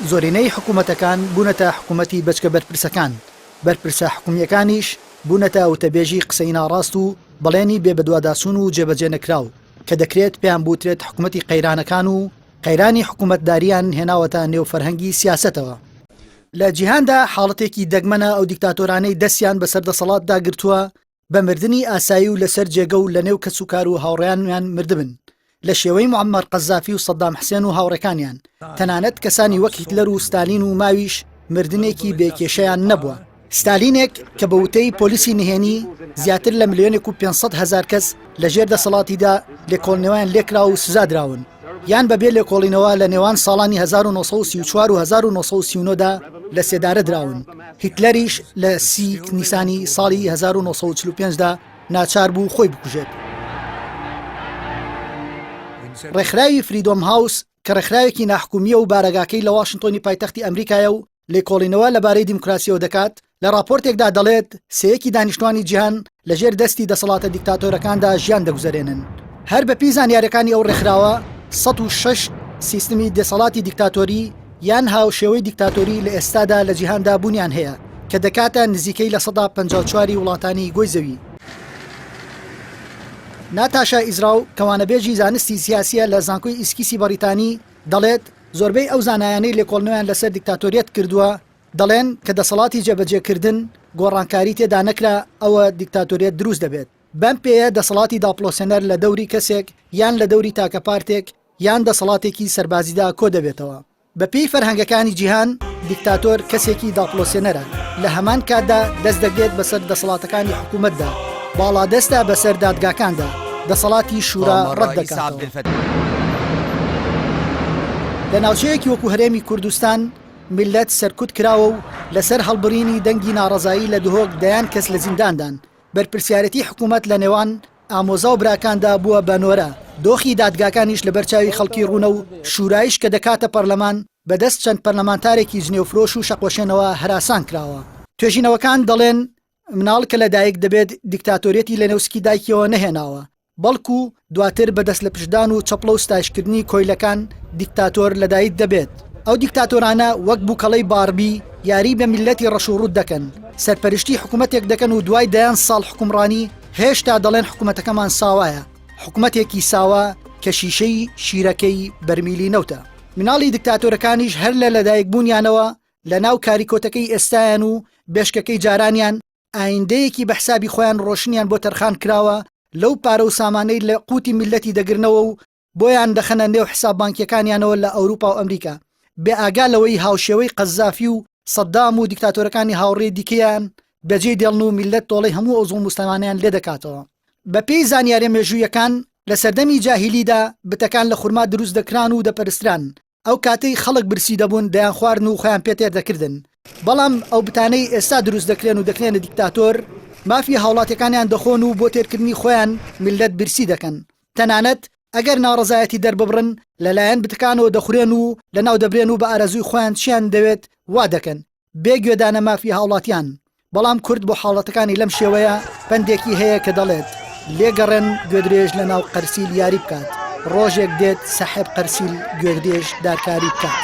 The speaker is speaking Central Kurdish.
زۆرینەی حکوومەتەکان بوونەتە حکوومەتی بەچکە بەرپرسەکان، بەرپرسە حکومییەکانیش بوونەتە وتەبێژی قسەی ناڕاست و بەڵێنی بێ بەدواداچوون و جێبەجێ نەکراو کە دەکرێت پێیان بوترێت حکوومەتی قەیرانەکان و قەیرانی حکوومەتدارییان هێناوەتە نێو فەرهەنگی سیاسەتەوە. لە جیهاندا حاڵەتێکی دەگمەنە ئەو دیکتاتۆرانەی دەستیان بەسەر دەسەڵاتدا گرتووە بە مردنی ئاسایی و لەسەر جێگە و لەنێو کەسوکار و هاوڕێیانیان مردبن لە شێوەی معەمەر قەزافی و سەدام حسێن و هاوڕێکانیان، تەنانەت کەسانی وەک هیتلەر و ستالین و ماویش مردنێکی بێ کێشەیان نەبووە. ستالینێک کە بە وتەی پۆلیسی نهێنی زیاتر لە ملیۆنێک و 500 هەزار کەس لە ژێر دەسەڵاتیدا لێکۆڵنەوەیان لێکرا و سزا دراون یان بەبێ لێکۆڵینەوە لە نێوان ساڵانی 1934 و 1939 دا لە سێدارە دراون. هیتلەریش لە سی نیسانی ساڵی 1945 دا ناچار بوو خۆی بکوژێت. ڕێکخراوی فریدۆم هاوس کە ڕێکخراوێکی ناحکومییە و بارەگاکەی لە واشنتۆنی پایتەختی ئەمریکایە و لێکۆڵینەوە لەبارەی دیموکراسییەوە دەکات، لە ڕاپۆرتێکدا دەڵێت، سێیەکی دانیشتوانی جیهان لەژێر دەستی دەسەڵاتە دیکتاتۆرەکاندا ژیان دەگوزەرێنن. هەر بەپێی زانیارییەکانی ئەو ڕێکخراوە، 106 سیستمی دەسەڵاتی دیکتاتۆری یان هاوشێوەی دیکتاتۆری لە ئێستادا لە جیهاندا بوونیان هەیە، کە دەکاتە نزیکەی 54% ی وڵاتانی گۆی زەوی. ناتاشا ئیزراو کە وانەبێژی زانستی سیاسییە لە زانکۆی ئیسکیسی بەڕیتانی، دەڵێت، زۆربەی ئەو زانایانەی لێکۆڵنەوەیان لەسەر دیکتاتۆریەت کردووە، دەڵێن کە دەسەڵاتی جێبەجێکردن گۆڕانکاری تێدا نەکرا ئەوە دیکتاتۆریەت دروست دەبێت. بەم پێیە دەسەڵاتی داپڵۆسێنەر لە دەوری کەسێک یان لە دەوری تاکە پارتێک یان دەسەڵاتێکی سەربازیدا کۆدەبێتەوە. بە پێی فەرهەنگەکانی جیهان دیکتاتۆر کەسێکی داپڵۆسێنەرە، لە هەمان کاتدا دەست دەگرێت بەسەر دەسەڵاتەکانی حکوومەتدا، باڵادەستە بەسەر دادگاکاندا، دەسەڵاتی شورا ڕەت دەکاتەوە. لە ناوچەیەکی وەکو هەرێمی کوردستان میللەت سەرکوت کراوە و لەسەر هەڵبڕینی دەنگی ناڕەزایی لە دهۆک دەیان کەس لە زینداندان، بەرپرسیارێتی حکوومەت لە نێوان ئامۆزا و براکاندا بووە بە نۆرە، دۆخی دادگاکانیش لەبەر چاوی خەڵکی ڕوونە و شورایش کە دەکاتە پەرلەمان بە دەست چەند پەرلەمانتارێکی جنێوفرۆش و شەقوەشێنەوە هەراسان کراوە. توێژینەوەکان دەڵێن مناڵ کە لەدایک دەبێت دیکتاتۆریەتی لەنێو سکی دایکیەوە نەهێناوە، بەڵکو دواتر بە دەست لەپشتدان و چەپڵە و ستایشکردنی کۆیلەکان دیکتاتۆر لەدایک دەبێت. ئەو دیکتاتۆرانە وەک بوکەڵەی باڕبی یاری بە میللەتی ڕەش و ڕووت دەکەن، سەرپەرشتی حکومەتێک دەکەن و دوای دەیان ساڵ حوکمڕانی هێشتا دەڵێن حکومەتەکەمان ساوایە، حکومەتێکی ساوا کە شیشەی شیرەکەی بەرمیلی نەوتە. مناڵی دیکتاتۆرەکانیش هەر لە لەدایکبوونیانەوە لەناو کاریکۆتەکەی ئێستایان و بێشکەکەی جارانیان ئایندەیەکی بە حسابی خۆیان ڕۆشنیان بۆ تەرخان کراوە لەو پارە و سامانەی لە قوتی میللەتی دەگرنەوە و بۆیان دەخەنە نێو حساب بانکیەکانیانەوە لە ئەوروپا و ئەمریکا بێ ئاگا لەوەی هاوشێوەی قەزافی و سەدام و دیکتاتۆرەکانی هاوڕێی دیکەیان بەجێی دێڵن و میللەت تۆڵەی هەموو ئەو زوڵم و ستەمانەیان لێ دەکاتەوە. بەپێی زانیارە مێژوویەکان لە سەردەمی جاهیلیدا بتەکان لە خورما دروست دەکران و دەپەرستران، ئەو کاتەی خەڵک برسی دەبوون دەیانخواردن و خۆیان پێ تێر دەکردن، بەڵام ئەو بتانەی ئێستا دروست دەکرێن و دەکرێنە دیکتاتۆر مافی هاوڵاتیەکانیان دەخۆن و بۆ تێرکردنی خۆیان میللەت برسی دەکەن، تەنانەت ئەگەر ناڕەزایەتی دەرببڕن لەلایەن بتەکانەوە دەخورێن و لەناو دەبرێن و بە ئارەزووی خۆیان چیان دەوێت وا دەکەن. بێ گوێدانە مافی هاوڵاتیان، بەڵام کورد بۆ حاڵەتەکانی لەم شێوەیە پەندێکی هەیە کە دەڵێت، لێگەڕێن گوێدرێژ لە ناو قەرسیل یاری بکات، ڕۆژێک دێت سەحێب قەرسیل گوێدرێژ دارکاری بکات.